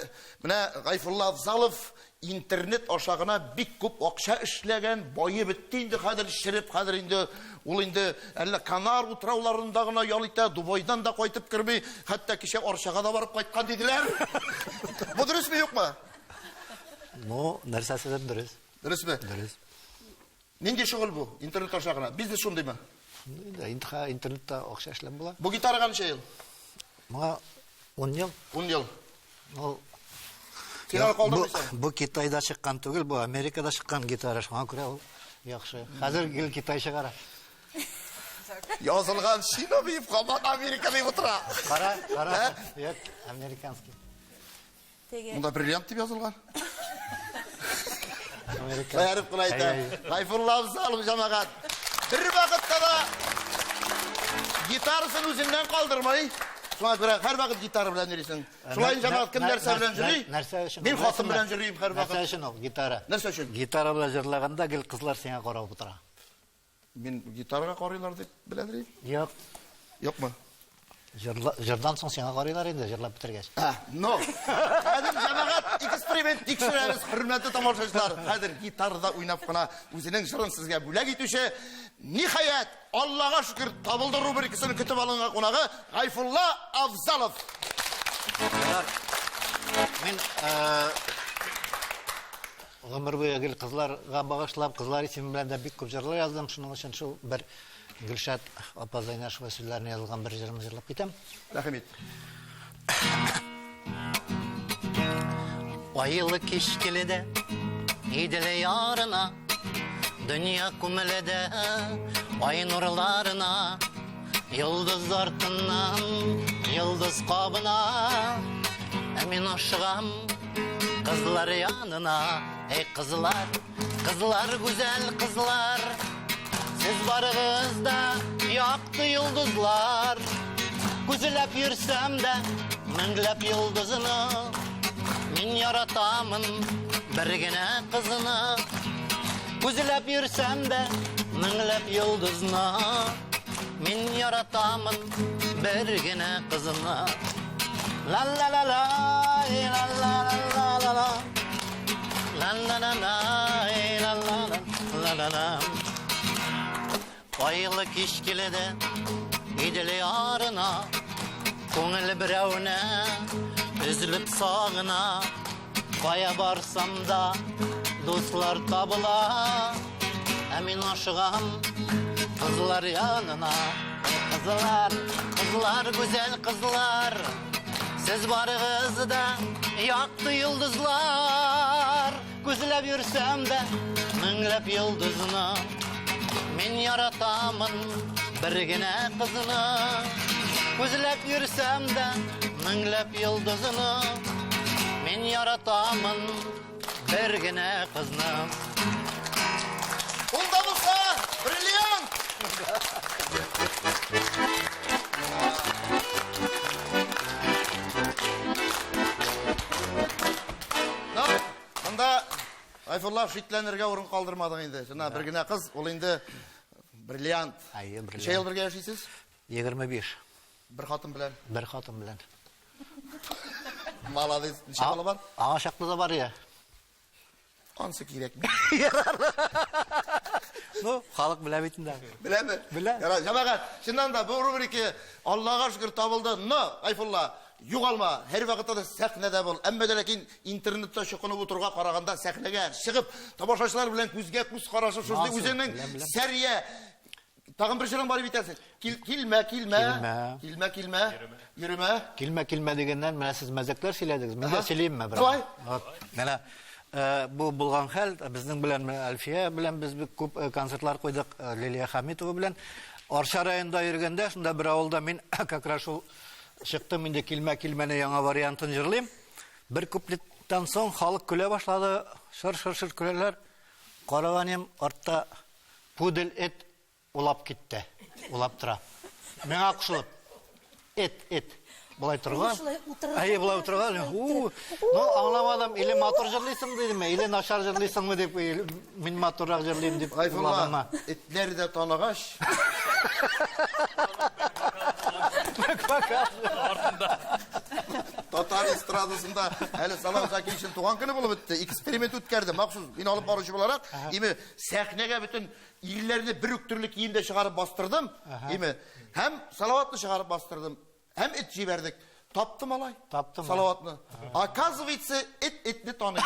Speaker 1: менә Гайфулла Афзалов интернет аша гына бик күп акча эшләгән, баеп бетте инде хәзер, череп хәзер инде ул инде әллә Канар утрауларында гына ял итә, Дубайдан да кайтып керми, хәтта кичә Арчага да барып кайткан диделәр. Бу дөресме, юкмы?
Speaker 8: Ну, нәрсәсе дә дөрес.
Speaker 1: Дөресме?
Speaker 8: Дөрес.
Speaker 1: Нинди шөгыль бу? Интернет аша гына. Бизнес шундыймы?
Speaker 8: Инде интернетта акча эшләп була.
Speaker 1: Бу гитарага ничә ел?
Speaker 8: Моңа 10 ел.
Speaker 1: 10 ел.
Speaker 8: Ул
Speaker 1: Син аны калдырмыйсың.
Speaker 8: Бу Китайда чыккан түгел, бу Америкада чыккан гитара, шуңа күрә ул яхшы. Хәзер гел Китай чыгара.
Speaker 1: Язылган Шино дип, һаман Америка дип утыра.
Speaker 8: Кара, кара, юк, американский.
Speaker 4: Теге.
Speaker 1: Монда бриллиант дип язылган.
Speaker 8: Америка.
Speaker 1: Шаярып кына әйтәм. Гайфулла Афзалов җәмәгать. Бер вакытта да гитарасын үзеннән калдырмый. Шуңа күрә һәрвакыт гитара белән йөрисең. Шулай җәмәгать кем нәрсә белән йөри?
Speaker 8: Нәрсә өчен?
Speaker 1: Мин хатын белән йөрим һәрвакыт.
Speaker 8: Нәрсә өчен ул гитара?
Speaker 1: Нәрсә өчен?
Speaker 8: Гитара белән җырлаганда гел кызлар сиңа карап утыра.
Speaker 1: Мин гитарага карыйлар дип беләдер идем.
Speaker 8: Юк.
Speaker 1: Юкмы?
Speaker 8: Җырла, җырдан соң сиңа карыйлар инде, җырлап бетергәч.
Speaker 1: Ә, но. Хәзер җәмәгать эксперимент тикшерәбез, хөрмәтле тамашачылар. Хәзер гитарада уйнап кына үзенең җырын сезгә бүләк итүче, ниһаять, Аллага шөкер, табылды рубрикасын көтеп алынган кунагы Гайфулла Афзалов.
Speaker 8: Мин гомер буе гел кызларга багышлап, кызлар исеме белән дә бик күп җырлар яздым. Шуның өчен шул бер Гөлшат апа Зайнашева сүзләренә язылган бер җырымны җырлап китәм.
Speaker 1: Рәхим ит.
Speaker 8: Айлы кич килде, Идел ярына, дөнья күмелде, ай нурларына, йолдыз артыннан йолдыз кабына, ә мин ашыгам кызлар янына. Эй, кызлар, кызлар, гүзәл кызлар, сез барыгыз да якты йолдызлар. Күзләп йөрсәм дә меңләп йолдызны, мин яратамын бер генә кызны. Күзләп йөрсәм дә меңләп йолдызны, мин яратамын бер генә кызны. Ла ла ла ла, ла ла ла ла ла. Ла ла ла ла, ла ла ла ла ла. Айлы кич килде Идел ярына, күңел берәүне өзелеп сагына. Кая барсам да дуслар табыла, ә мин ашыгам кызлар янына. Кызлар, кызлар, гүзәл кызлар, сез барыгыз да якты йолдызлар. Күзләп йөрсәм дә меңләп йолдызны, мин яратамын бер генә кызны. Күзләп йөрсәм дә меңләп йолдызны, мин яратамын бер генә кызны.
Speaker 1: Ул да булса, бриллиант! Монда Гайфулла шикләнергә урын калдырмадың инде. Чыннан бер генә кыз, ул инде бриллиант.
Speaker 8: Әйе, бриллиант.
Speaker 1: Ничә ел бергә яшисез?
Speaker 8: 25.
Speaker 1: Бер хатын белән.
Speaker 8: Бер хатын белән.
Speaker 1: Молодец. Ничә бала бар?
Speaker 8: Аңа чаклы да бар я.
Speaker 1: Ансы кирәкми.
Speaker 8: Ну, халык белә бит инде.
Speaker 1: Беләме?
Speaker 8: Белә.
Speaker 1: Ярар, җәмәгать, чыннан да бу рубрика Аллага шөкер табылды. Но, Гайфулла, югалма, һәр вакытта да сәхнәдә бул. Әмма дә ләкин интернетта чокынып утыруга караганда сәхнәгә чыгып, тамашачылар белән күзгә күз карашып, шундый үзеңнең сәрия Тагын бер җырың бар бит әле. Кил, килмә, килмә.
Speaker 8: Килмә.
Speaker 1: Килмә, килмә. Йөремә.
Speaker 8: Килмә, килмә дигәннән менә сез мәзәкләр сөйләдегез. Мин дә сөйлимме бераз?
Speaker 1: Давай.
Speaker 8: Вот. Менә э, бу булган хәл безнең белән менә Әлфия белән без бик күп э, концертлар куйдык э, Лилия Хамитова белән. Арча районында йөргәндә, шунда бер авылда мин как раз шул чыктым инде килмә, килмәне яңа вариантын җырлыйм. Бер куплеттан соң халык көлә башлады. Шыр-шыр-шыр көләләр. Караганым артта Пудель эт улап китте. Улап тора. Миңа кушылып. Эт, эт. Болай торган. Әйе, болай утырган. У, ну, аңламадым, или матур җырлыйсың дидеме, или начар җырлыйсыңмы дип, мин матуррак җырлыйм дип
Speaker 1: уйладымы. Этләр дә таныгач. Татар эстрадасында әле Салават Закировичның туган көне булып үтте. Эксперимент үткәрде. Махсус мин алып баручы буларак, име Сәхнәгә бөтен ирләрне бер үк төрле киемдә чыгарып бастырдым. Име? Һәм Салаватны чыгарып бастырдым. Һәм эт җибәрдек. Тапты малай.
Speaker 8: Тапты
Speaker 1: Салаватны. Оказывается, эт этне таный.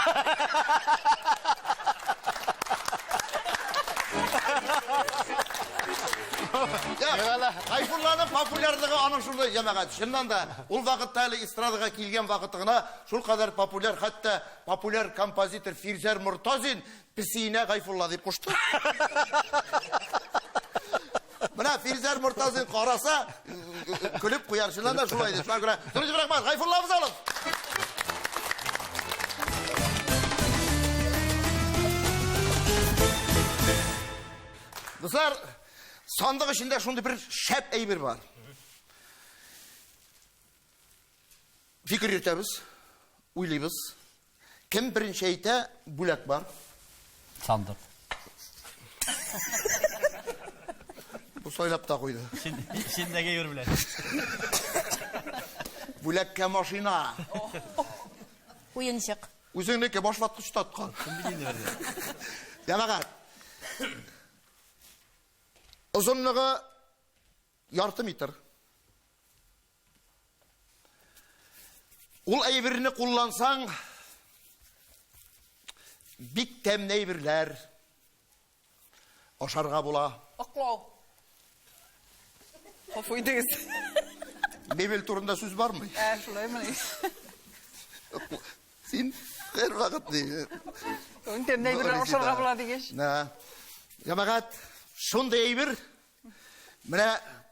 Speaker 1: Гайфулланың популярлыгы аның шундый җәмәгать. Чыннан да, ул вакытта әле эстрадага килгән вакыты гына шулкадәр популяр, хәтта популяр композитор Фирзәр Мортазин Песиенә Гайфулла дип кушты. Менә Фирзәр Мортазин караса, көлеп куяр. Чыннан да шулай иде. Шуңа күрә, Зур рәхмәт, Гайфулла Абзалов! Дуслар, сандык эчендә шундый бер шәп әйбер бар. Фикер йөртәбез, уйлыйбыз. Кем беренче әйтә, бүләк бар.
Speaker 2: Сандык.
Speaker 1: Бу сайлап та куйды.
Speaker 2: Синдәге юр белән.
Speaker 1: Бүләккә машина.
Speaker 4: Уенчык.
Speaker 1: Үзеңнеке башваткыч таткан. Җәмәгать. Озынлыгы ярты метр. Ул әйберне куллансаң, бик тәмле әйберләр ашарга була.
Speaker 3: Аклау. Гафу итегез.
Speaker 1: Мебель турында сүз бармы?
Speaker 3: Ә, шулаймыни?
Speaker 1: Син һәрвакыт ни?
Speaker 3: Тәмле әйберләр ашарга була дигәч.
Speaker 1: Җәмәгать, шундый әйбер Менә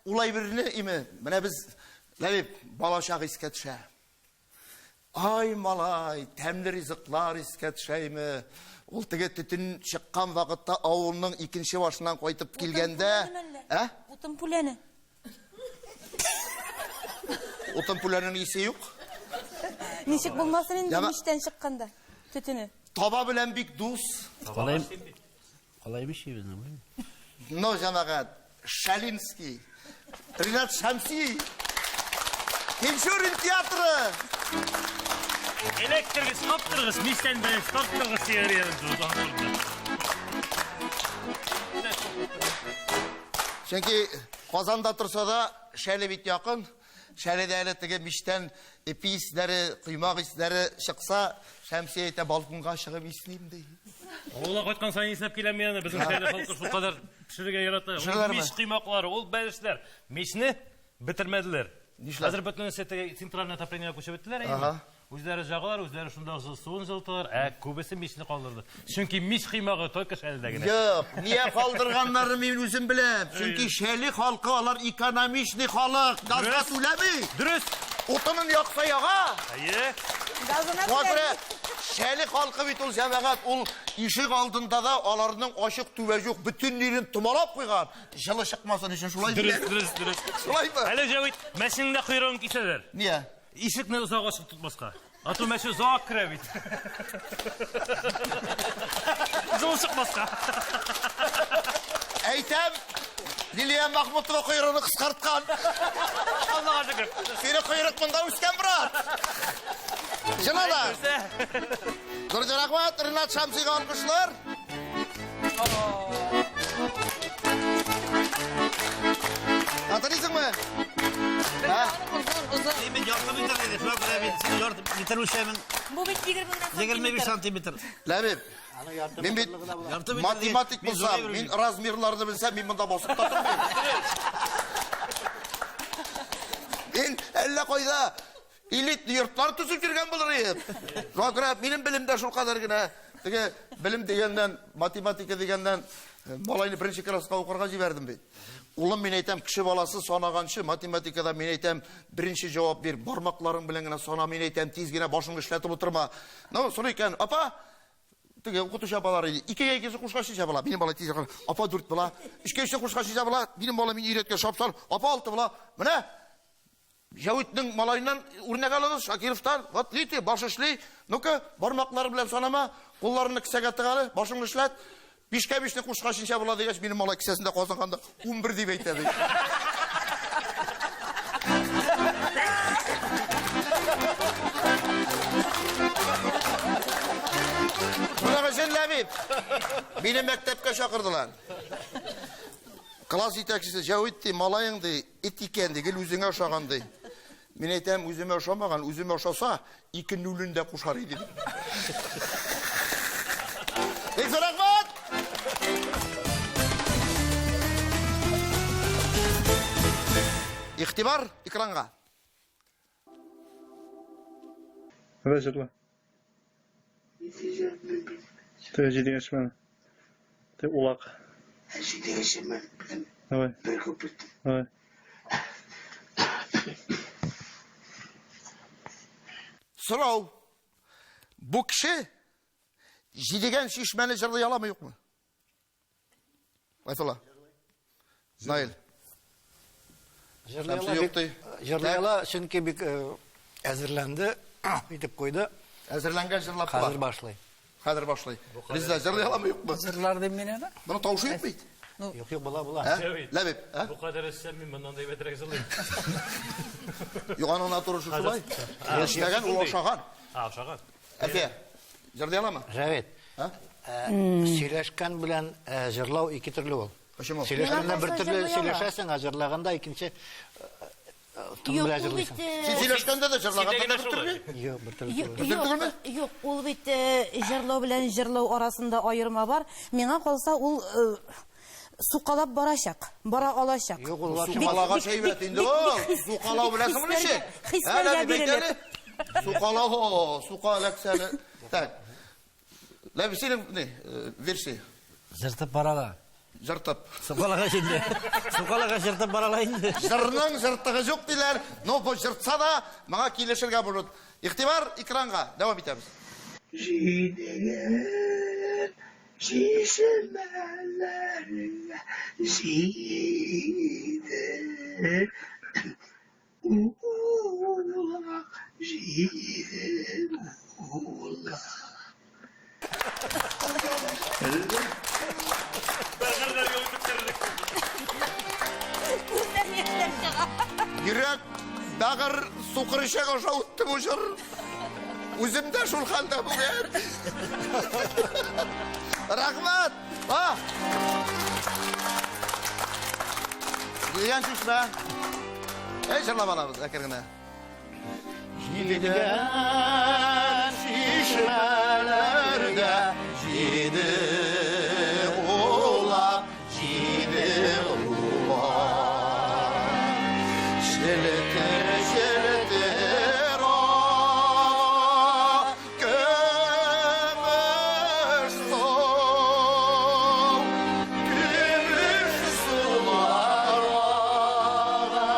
Speaker 1: ул әйберне име, менә без Ләбиб балачак искә төшә. Ай, малай, тәмле ризыклар искә төшә име. Ул теге төтен чыккан вакытта авылның икенче башыннан кайтып килгәндә,
Speaker 4: ә? Утын пүләне.
Speaker 1: Утын пүләненең исе юк.
Speaker 4: Ничек булмасын инде мичтән чыкканда төтене.
Speaker 1: Таба белән бик дус.
Speaker 2: Алай Алай миши безнең.
Speaker 1: Но, җәмәгать, Шалинский, Ринат Шәмси, Тинчурин театры.
Speaker 5: Электргыз, каптыргыз, мичтән бәлеш тарттыргыз дигән
Speaker 1: Чөнки Казанда торса да, Шәле бит якын. Шәледә әле теге мичтән ипи исләре, коймак исләре чыкса, Шәмси әйтә, балконга чыгып ислим, ди.
Speaker 5: Авылга кайткан саен иснәп киләм мин аны. Безнең Шәле халкы шулкадәр пешерергә ярата. Ул мич коймаклары, ул бәлешләр. Мичне бетермәделәр. Хәзер бөтенесе теге центральный отоплениегә күчеп беттеләр инде. Үзләре җагалар, үзләре шунда суын җылыталар, ә күбесе мичне калдырды. Чөнки мич коймагы только Шәледә генә.
Speaker 1: Юк, нигә калдырганнарын мин үзем беләм. Чөнки Шәле халкы алар экономичный халык, газга түләми.
Speaker 5: Дөрес.
Speaker 1: Утынын якса яга.
Speaker 5: Әйе.
Speaker 4: Газына
Speaker 1: Шуңа күрә
Speaker 4: түләми.
Speaker 1: Шәле халкы бит ул җәмәгать, ул ишек алдында да аларның ачык түбә юк, бөтен нирен томалап куйган. Җылы чыкмасын өчен шулай
Speaker 5: Дөрес, дөрес, дөрес.
Speaker 1: Шулаймы?
Speaker 5: Әле Җәвит, мәченең дә койрыгын кисәләр.
Speaker 1: Нигә?
Speaker 5: Ишекне озак ачык тотмаска. А то мәче озак керә бит. Җылы чыкмаска.
Speaker 1: Әйтәм, Лилия Махмутова койрыгын кыскарткан.
Speaker 5: Аллага шөкер.
Speaker 1: Сине койрык монда үскән, брат. Җылы да. Зур рәхмәт, Ринат Шәмсига алкышлар. Хәтерлисеңме?
Speaker 3: Озын, озын.
Speaker 2: Мин ярты метр иде, шуңа күрә мин сине ярты метр үлчәмен.
Speaker 4: Бу бит 20
Speaker 2: 25 сантиметр.
Speaker 1: Ләбиб, мин бит
Speaker 2: Ярты метр
Speaker 1: математик
Speaker 2: мин
Speaker 1: булсам,
Speaker 2: зурайыр
Speaker 1: мин
Speaker 2: идем.
Speaker 1: размерларны белсәм, мин монда басып та тормыйм. Мин әллә кайда элитный йортлар төзеп йөргән булыр идем. Шуңа күрә минем белем дә шул кадәр генә. Теге белем дигәннән, математика дигәннән малайны беренче класска укырга җибәрдем бит. Улым, мин әйтәм, кеше баласы санаганчы математикада мин әйтәм, беренче җавап бир, бармакларың белән генә сана, мин әйтәм, тиз генә башыңны эшләтеп утырма. Ну, сорый икән, апа, теге укытучы апалар иде. Икегә икесе кушкач ничә була? Минем бала тиз якын. Апа дүрт була. Өчкә өчне кушкач ничә була? Минем бала мин өйрәткән шапшал. Апа алты була. Менә Җәвитнең малаеннан үрнәк алыгыз, Шакировтан. Вот видите, баш эшли. Ну-ка, бармаклары белән санама, кулларыңны кесәгә тык әле, башыңны эшләт. Бишкә бишне кушкач ничә була дигәч, минем малай кесәсендә казынганда 11 дип әйтә ди. Моның өчен Ләбиб, мине мәктәпкә чакырдылар. Класс җитәкчесе Җәвит ди, малаең ди, эт икән ди, гел үзеңә ошаган ди. Мин әйтәм, үземә ошамаган, үземә ошаса, ике нулен дә кушар иде. Бик зур рәхмәт! Игътибар экранга.
Speaker 9: Әйдә җырла. Теге җидегә чишмәне. Теге улак.
Speaker 10: Җидегә чишмә белән
Speaker 9: Давай.
Speaker 10: бер күпер.
Speaker 9: Давай.
Speaker 1: Сорау. Бу кеше Җидегән чишмәне җырлый аламы юкмы? Гайфулла. Наил.
Speaker 8: Җырлый
Speaker 1: Шәмси
Speaker 8: ала,
Speaker 1: юк
Speaker 8: бик-
Speaker 1: ди.
Speaker 8: җырлый ала, чөнки бик әзерләнде, итеп куйды.
Speaker 1: Әзерләнгән җырлап
Speaker 8: Хәзер
Speaker 1: була.
Speaker 8: башлый.
Speaker 1: Хәзер башлый. Резеда җырлый аламы юкмы?
Speaker 3: Җырлар дим мин аны.
Speaker 1: Моның тавышы юк бит.
Speaker 8: Юк, юк, була, була.
Speaker 1: Ә?
Speaker 5: Җәвит.
Speaker 1: Ләбиб, ә?
Speaker 5: Бу кадәр эшсәм мин моннан да әйбәтрәк җырлыйм.
Speaker 1: Юк, аның натурасы шулай. Эшләгән, ул ашаган.
Speaker 5: А, ашаган.
Speaker 1: Әлфия, җырлый аламы?
Speaker 8: Җәвит,
Speaker 1: Ә?
Speaker 8: сөйләшкән белән җырлау ике төрле ул.
Speaker 1: Почему?
Speaker 8: Сөйләшкәндә
Speaker 4: Миңа
Speaker 8: бер
Speaker 4: калса,
Speaker 8: төрле
Speaker 4: җырлый ала.
Speaker 8: сөйләшәсең, ә җырлаганда икенче тын
Speaker 4: Юк,
Speaker 8: белән
Speaker 4: ул бит,
Speaker 8: җырлыйсың.
Speaker 1: Син сөйләшкәндә дә җырлаганда да
Speaker 5: Синдә
Speaker 1: бер төрле.
Speaker 5: генә
Speaker 8: Юк, бер төрле
Speaker 4: Юк,
Speaker 8: түгел.
Speaker 1: Бер түгелме?
Speaker 4: юк, ул бит җырлау белән җырлау арасында аерма бар. Миңа калса, ул сукалап барачак, бара алачак.
Speaker 8: Юк, ул вообще
Speaker 1: Сукалауга шәйбәт инде ул. Сукалау беләсеңме ничек?
Speaker 4: Хисләргә бирелеп.
Speaker 1: Сукалау, сука эләксә әле. Так. Ләбиб, синең ни, версия?
Speaker 2: Җыртып барала.
Speaker 1: Җыртып.
Speaker 2: Сукалага инде. Сукалага җыртып барала инде.
Speaker 1: Җырның җыртыгы юк диләр. Но бу җыртса да, моңа килешергә булыр. Игътибар экранга. Дәвам итәбез.
Speaker 10: Җидегән чишмәләргә җиде улак, җиде улак.
Speaker 5: Бәгырьләргә үтеп кердек.
Speaker 4: Күзләр яшьләр чыга.
Speaker 1: Йөрәк бәгырь сукыр ишәк аша үтте бу җыр. Үзем дә шул хәлдә бүген. Рәхмәт. А! Дигән чишмә. Әй, җырлап алабыз әкрен генә. Җидегән чишмәләргә җиде улак, җиде улак. Челтер, челтер ага, көмеш су, көмеш сулар ага,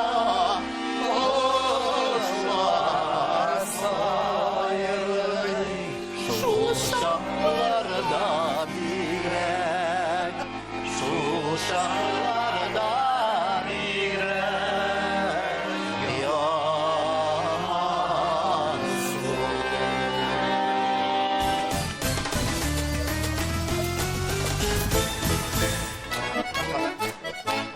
Speaker 1: кошлар сайрый.
Speaker 7: Шул чакларда бигрәк, шул чакларда бигрәк ямансу.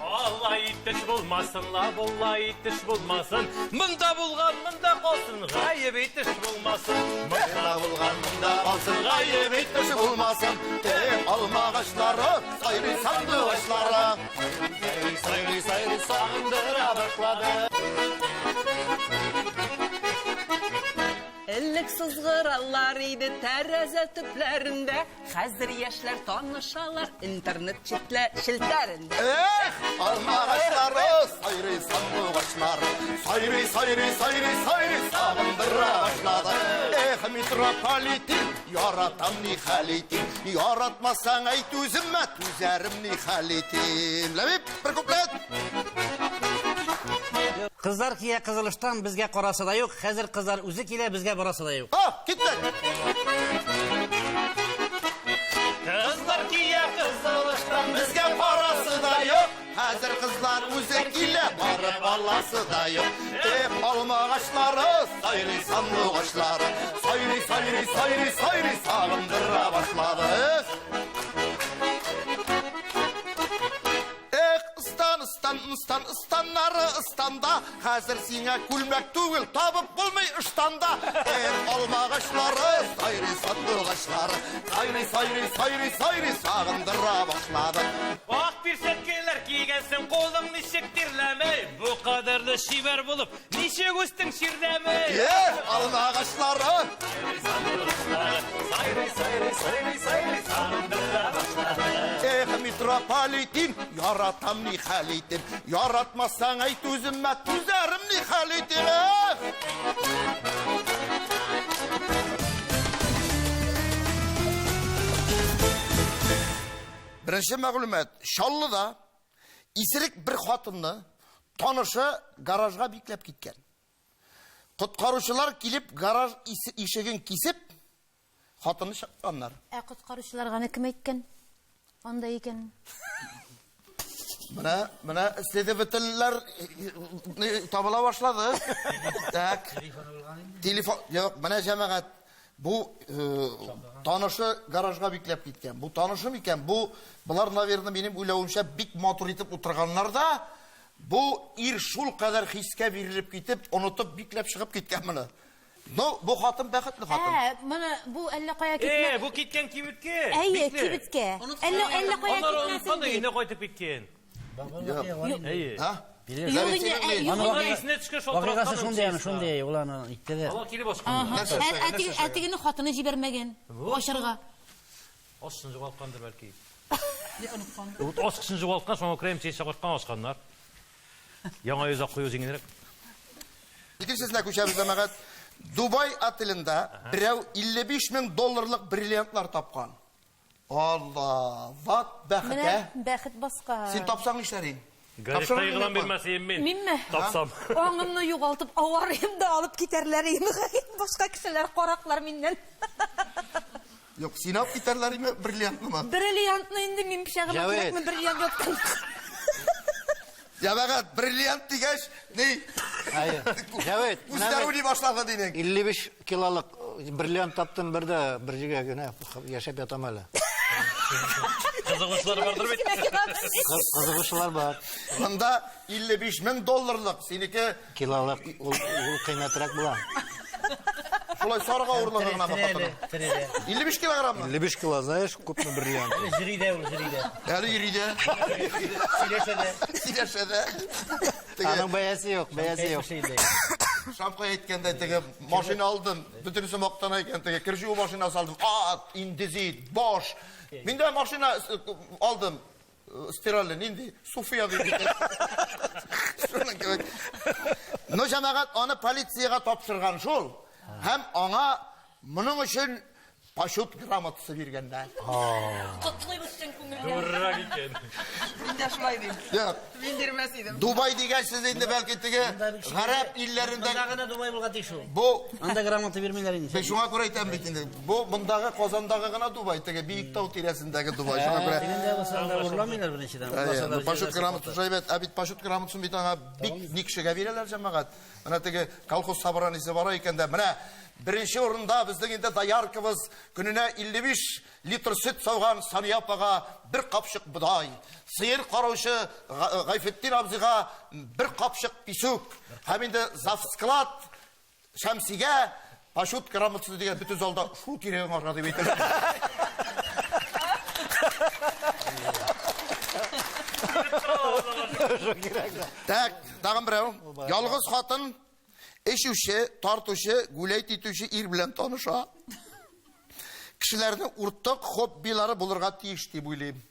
Speaker 5: Алла итеш булмасын, ла булла итеш булмасын. Монда булган, монда калсын, гаеп итеш булмасын.
Speaker 1: Монда булган, монда калсын, гаеп итеш булмасын. Эх, алмагачлары, сайрый сандугачлары.
Speaker 7: Сайрый, сайрый, сайрый сагындыра башлады.
Speaker 3: Элек сызгыралар иде тәрәзә төпләрендә, хәзер яшьләр танышалар интернет челтәрендә.
Speaker 1: Эх, алмагачлары, сайрый сандугачлары. Сайрый, сайрый, сайрый, сайрый сагындыра башлады. Эх, метрополитен, яратам ни хәл итим. Яратмасаң әйт үземә, түзәрем ни хәл итим. Ләбиб, бер куплет.
Speaker 2: Кызлар кия кызылыштан, безгә карасы да юк. Хәзер кызлар үзе килә, безгә барасы да юк.
Speaker 1: А, киттек.
Speaker 5: Кызлар кия кызылыштан,
Speaker 1: безгә карасы да юк. Хәзер кызлар үзе килә, барып аласы да юк. Эх, алмагачлары, сайрый сандугачлары. Сайрый, сайрый, сайрый, сайрый сагындыра башлады. Эх. Эх, ыстан, ыстан, ыстан, ыстаннары ыстанда, хәзер сиңа күлмәк түгел, табып булмый ыштанда. Эх, алмагачлары, сайрый сандугачлары, сайрый, сайрый, сайрый, сайрый сагындыра башлады.
Speaker 5: Ак пирсәткәләр кигәнсең, кулың ничек тирләмәй? Бу кадәрле чибәр булып, ничек үстең чирләмәй?
Speaker 1: Эх, алмагачлары,
Speaker 5: Сайрый, сайрый, сайрый, сайрый сагындыра башлады.
Speaker 1: Эх, метрополитен, яратам ни хәл итим. Яратмасаң әйт үземә, түзәрем ни хәл итим. Эх! Беренче мәгълүмат, Чаллыда исерек бер хатынны танышы гаражга бикләп киткән. Коткаручылар килеп гараж ишеген кисеп, хатынны чыкканнар.
Speaker 4: Ә коткаручыларга аны кем әйткән? Анда икән.
Speaker 1: Менә, менә следовательләр табыла башлады. Так. Телефон, юк, менә җәмәгать, бу танышы гаражга бикләп киткән. Бу танышы микән? Бу, болар, наверное, минем уйлавымча, бик матур итеп утырганнар да, бу ир шул кадәр хискә бирелеп китеп, онытып бикләп чыгып киткән моны. Ну, бу хатын бәхетле хатын.
Speaker 4: Ә, моны бу әллә кая китмә.
Speaker 5: Бу киткән кибеткә.
Speaker 4: Әйе, кибеткә. Әллә әллә кая китмәсен дип.
Speaker 5: Өенә кайтып киткән. Әйе.
Speaker 1: Һа?
Speaker 4: Юк инде, юк
Speaker 5: Ана
Speaker 4: инде.
Speaker 5: исенә төшкән
Speaker 2: Вакыйгасы шундый, аны шундый, ул аны итте дә.
Speaker 5: Ала килеп ашкан.
Speaker 4: Ә тегене хатыны җибәрмәгән. Ашарга.
Speaker 5: Ашын югалткандыр бәлки. Ашкышын югалткан, шуңа күрә МЧС чакырткан ашканнар. Яңа йозак кую җиңелрәк.
Speaker 1: Икенчесенә күчәбез, җәмәгать. Дубай отелендә берәү 55 мең долларлык бриллиантлар тапкан. Алла, ват бәхет,
Speaker 4: Менә
Speaker 1: ә?
Speaker 4: бәхет баскан.
Speaker 1: Син тапсаң нишләр идең?
Speaker 5: Газетта игълан бирмәс идем мин.
Speaker 4: Минме?
Speaker 5: Тапсам.
Speaker 4: Аңымны югалтып авар идем дә алып китәрләр иде. Башка кешеләр караклар миннән.
Speaker 1: Юк, син алып китәрләр име бриллиантнымы?
Speaker 4: Бриллиантны инде мин пычагыма
Speaker 8: Җәвит.
Speaker 4: кирәкме бриллиант яткан.
Speaker 1: Җәмәгать, бриллиант дигәч, ни?
Speaker 8: Әйе. Җәвит, менә
Speaker 1: Күзләр
Speaker 8: мин
Speaker 1: уйный башлады динең.
Speaker 8: 55 килолык бриллиант таптым бер дә, бер җиргә генә яшәп ятам әле.
Speaker 5: Кызыгучылар бардыр бит.
Speaker 8: Кызыгучылар бар.
Speaker 1: Монда 55 мең долларлык, синеке
Speaker 8: Килолык ул кыйммәтрәк була.
Speaker 1: Шулай сарыга урлаган гына бу хатыны. 55 килограммы?
Speaker 8: 55 кило, знаешь, күпме бриллиант.
Speaker 2: Әле йөри дә ул, йөри дә.
Speaker 1: Әле йөри дә.
Speaker 2: Сөйләшә дә.
Speaker 1: Сөйләшә дә. Теге
Speaker 8: Аның бәясе юк, бәясе юк.
Speaker 1: Шапка әйткәндә теге машина алдым, бөтенесе мактана икән, теге кер җуу машинасы алдым. Ат, индезит, баш. Мин дә машина алдым. Стиральный нинди? Суфия дип. Шуның кебек. Ну, җәмәгать аны полициягә тапшырган шул. Һәм аңа моның өчен Почет грамотасы биргәннәр.
Speaker 4: Котлыйбыз чын күңелдән.
Speaker 5: Дурак икән.
Speaker 3: Мин дә шулай дим.
Speaker 1: Юк.
Speaker 3: Мин бирмәс идем.
Speaker 1: Дубай дигәч сез инде бәлки теге гарәп илләрендә
Speaker 2: Монда гына Дубай булган тик шул.
Speaker 1: Бу
Speaker 2: Анда грамота бирмиләр инде.
Speaker 1: Мин шуңа күрә әйтәм бит инде. Бу мондагы Казандагы гына Дубай, теге Биектау тирәсендәге Дубай. Шуңа күрә.
Speaker 2: Тегендә булса анда урламыйлар беренчедән.
Speaker 1: Әйе, ну, Почет грамотасы әйбәт. Ә бит почет грамотасын бит аңа бик ни кешегә бирәләр җәмәгать. Менә теге колхоз собраниесе бара икән дә, менә беренче урында безнең инде дояркабыз көненә 55 литр сөт сауган Сания апага бер капчык бодай, сыер караучы Гайфетдин абзыйга бер капчык писүк һәм инде завсклад Шәмсигә почет грамотасы дигән бөтен залда шул кирәк аңарга дип әйтәләр. Так, тагын берәү. Ялгыз хатын эчүче, тартучы, гуләйт итүче ир белән таныша. Кешеләрнең уртак хоббилары булырга тиеш дип уйлыйм.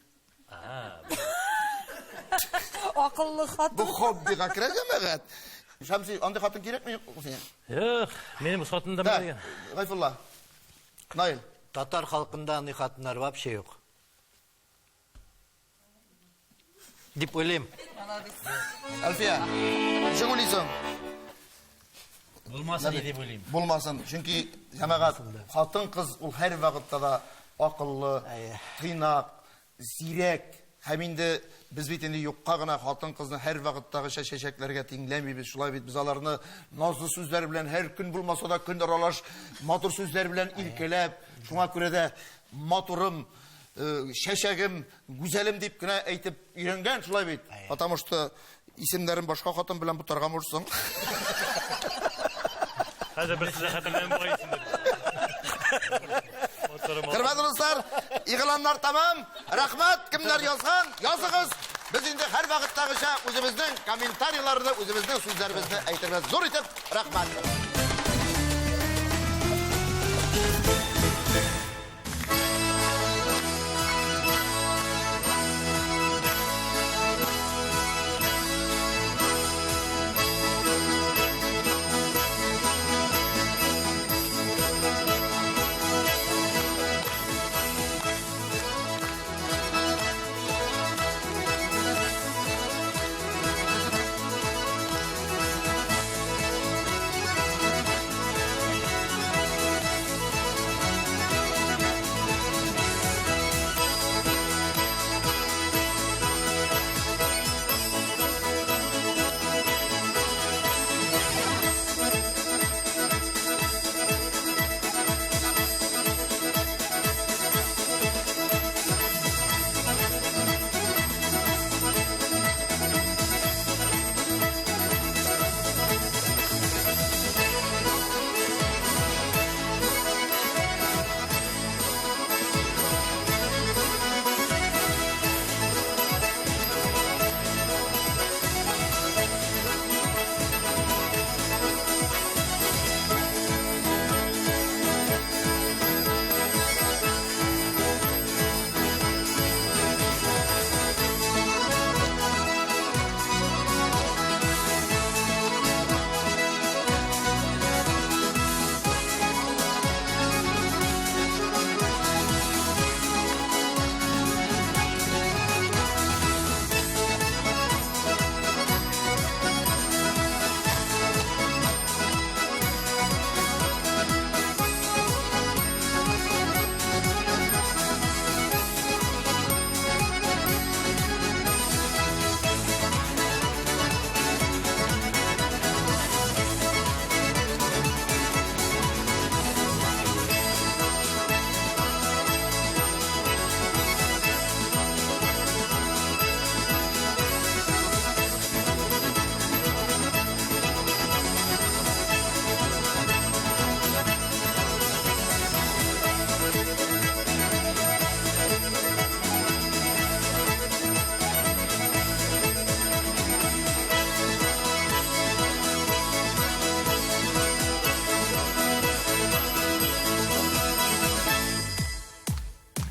Speaker 4: Акыллы хатын.
Speaker 1: Бу хоббига керә җәмәгать. Шәмси, андый хатын кирәкме юкмы сиңа?
Speaker 5: Юк, минем хатыным да
Speaker 1: дигән. Гайфулла. Наил.
Speaker 8: Татар халкында андый хатыннар вообще юк. Дип уйлыйм.
Speaker 1: Әлфия, ничек уйлыйсың?
Speaker 2: Булмасын дип уйлыйм.
Speaker 1: Булмасын, чөнки җәмәгать хатын-кыз ул һәр вакытта да акыллы, тыйнак, зирәк. Һәм инде без бит инде юкка гына хатын-кызны һәр вакыттагыча чәчәкләргә тиңләмибез. Шулай бит без аларны назлы сүзләр белән һәр көн булмаса да көн аралаш матур сүзләр белән иркәләп, шуңа күрә дә матурым, чәчәгем, гүзәлем дип кенә әйтеп өйрәнгән, шулай бит. Потому что исемнәрен башка хатын белән бутарга можсың.
Speaker 5: Хәзер бер сүз хәтерләмим бугай исемне.
Speaker 1: Хөрмәтле дуслар, игъланнар тәмам. Рәхмәт, кемнәр язган, языгыз. Без инде һәр вакыттагыча үзебезнең комментарийларны, үзебезнең сүзләребезне әйтербез. Зур итеп рәхмәт.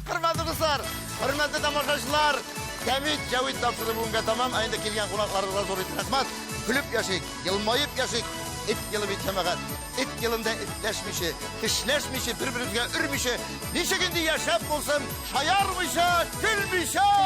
Speaker 1: Хөрмәтле дуслар, хөрмәтле тамашачылар, Кәмит Җәвит тапшырды бүгенгә тамам. Ә инде килгән кунакларыбызга зур итеп рәхмәт. Көлеп яшик, елмаеп яшик. Эт елы бит, җәмәгать. Эт елында этләшмичә, тешләшмичә, бер-беребезгә өрмичә, ничек инде яшәп булсын, шаярмыйча, көлмичә!